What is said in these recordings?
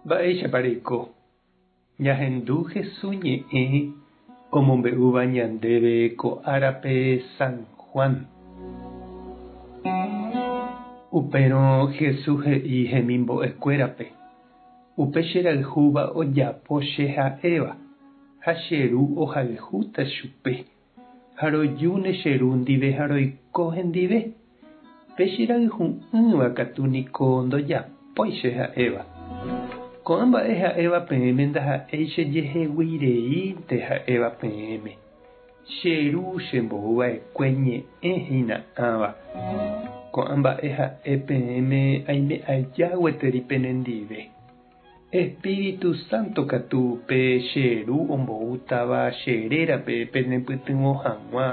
Mba'éichapa reiko? Ñahendu Hesu ñe'ẽ omombe'úva ñandéve ko árape San Juan. Upérõ Hesu he'i hemimbo'ekuérape, Upe cherayhúva ojapo che ha'éva, ha che Ru ohayhúta chupe. Ha rojúne che Ru ndive ha roiko hendive. Pe che rayhu'ỹva katu niko ndojapói che ha'éva. Ko'ã mba'e ha'éva peẽme ndaha'éi che jehegui reínte ha'éva peẽme. Che Ru che mbou va'ekue ñe'ẽ hína ãva. Ko'ã mba'e ha'e peẽme aime aja gueteri penendive. Espíritu Santo katu pe che Ru omboútava che rérape penepytyvõ hag̃ua,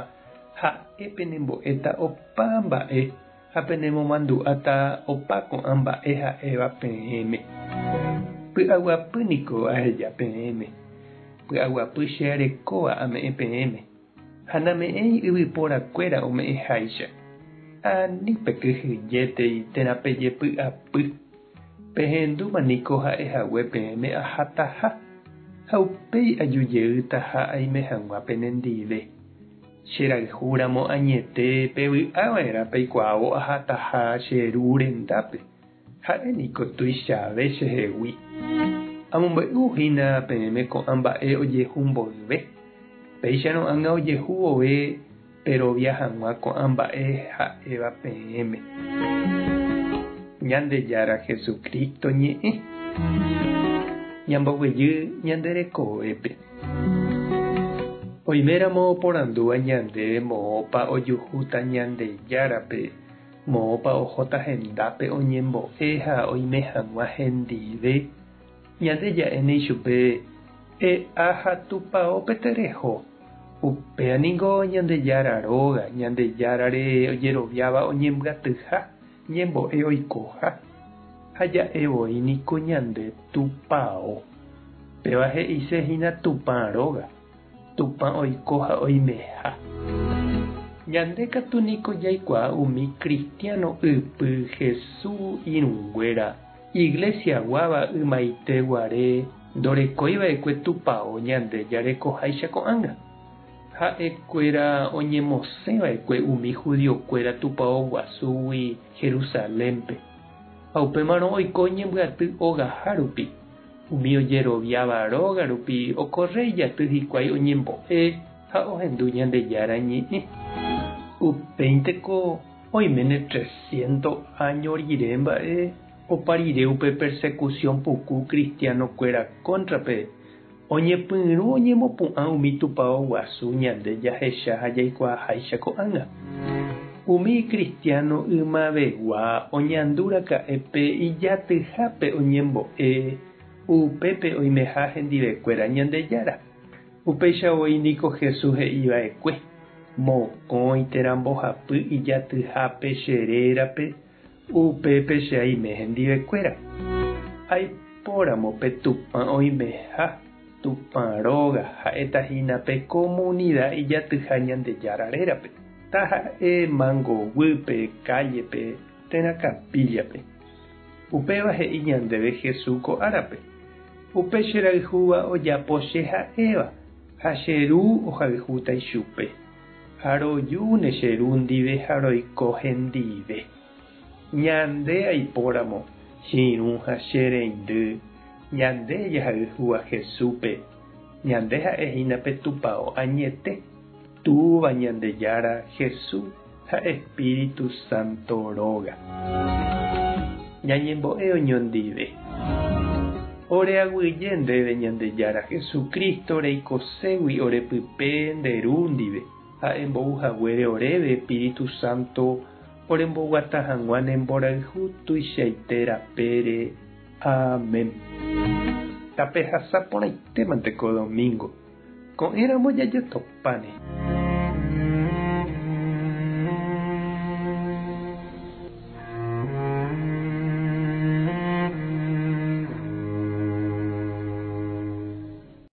ha'e penembo'éta opa mba'e ha penemomandu'áta opa ko'ã mba'e ha'éva peẽme. Py'aguapy niko aheja peẽme, py'aguapy che arekóva ame'ẽ peẽme, ha name'ẽi yvyporakuéra ome'ẽháicha. Ani pekyhyjétei térã pejepy'apy. Pehendúma niko ha'e hague peẽme ahataha, ha upéi aju jeýtaha aime hag̃ua penendive. Che rayhu ramo añete pevy'a va'erã peikuaávo ahataha che Ru rendápe, ha'e niko tuichave chehegui. Amombe'u hína peẽme ko'ã mba'e ojehu mboyve, péicharõ ág̃a ojehu vove perovia hag̃ua ko'ã mba'e ha'éva peẽme. Ñandejára Jesucristo ñe'ẽ ñamboguejy ñande rekovépe. Oiméramo oporandúva ñandéve moõpa ojuhúta Ñandejárape, moõpa ohóta hendápe oñembo'e ha oime hag̃ua hendive, ñande ja'éne ichupe, E'a ha tupaópe tereho. Upéva ningo Ñandejára róga, Ñandejárare ojeroviáva oñembyatyha, ñembo'e oikoha, ha ja'e voi niko ñande tupao. Péva he'ise hína Tupã róga, Tupã oiko ha oimeha. Ñande katu niko jaikuaa umi cristiano ypy Hesu irũnguéra, Iglesia guáva ymaite guare ndorekói va'ekue tupao ñande jarekoháicha ko'ág̃a. Ha'e kuéra oñemosẽ va'ekue umi judío kuéra tupao guasúgui Jerusalénpe. Ha upémarõ oiko oñembyaty ogaha rupi. Umi ojeroviáva róga rupi okorre ijaty hikuái oñembo'e ha ohendu Ñandejára ñe'ẽ. Upéinteko oiméne tresciento áño rire mba'e opa rire upe persecución puku cristiano-kuéra kóntrape, oñepyrũ oñemopu'ã umi tupao guasu ñande jahecha ha jaikuaaháicha ko'ág̃a. Umi cristiano ymavegua oñandu raka'e pe ijatyhápe oñembo'e upépe oimeha hendivekuéra Ñandejára. Upéicha voi niko Jesús he'i va'ekue, Mokõi térã mbohapy ijatyhápe che rérape, upépe che aime hendivekuéra. Aipóramo pe Tupã oimeha, Tupã róga, ha'éta hína pe komunida ijatyha Ñandejára rérape, taha'e mango guýpe, kállepe térã kapíllape. Upéva he'i ñandéve Jesús ko árape, Upe che rayhúva ojapo che ha'éva, ha che Ru ohayhúta ichupe. Ha rojúne che Ru ndive ha roiko hendive. Ñande aipóramo, che irũ ha che reindy, ñande jahayhúva Jesúspe, ñande ha'e hína pe Tupao añete, Túva Ñandejára, Jesús ha Espíritu Santo róga. Ñañembo'e oñondive. Ore aguyje ndéve Ñandejára Jesucristo reikoségui ore pype nde Ru ndive ha embou haguére oréve Espíritu Santo oremboguata hag̃ua ne mborayhu tuichaite rapére. Amén. Tapehasa porãitémante ko domingo. Ko'ẽramo jajotopáne.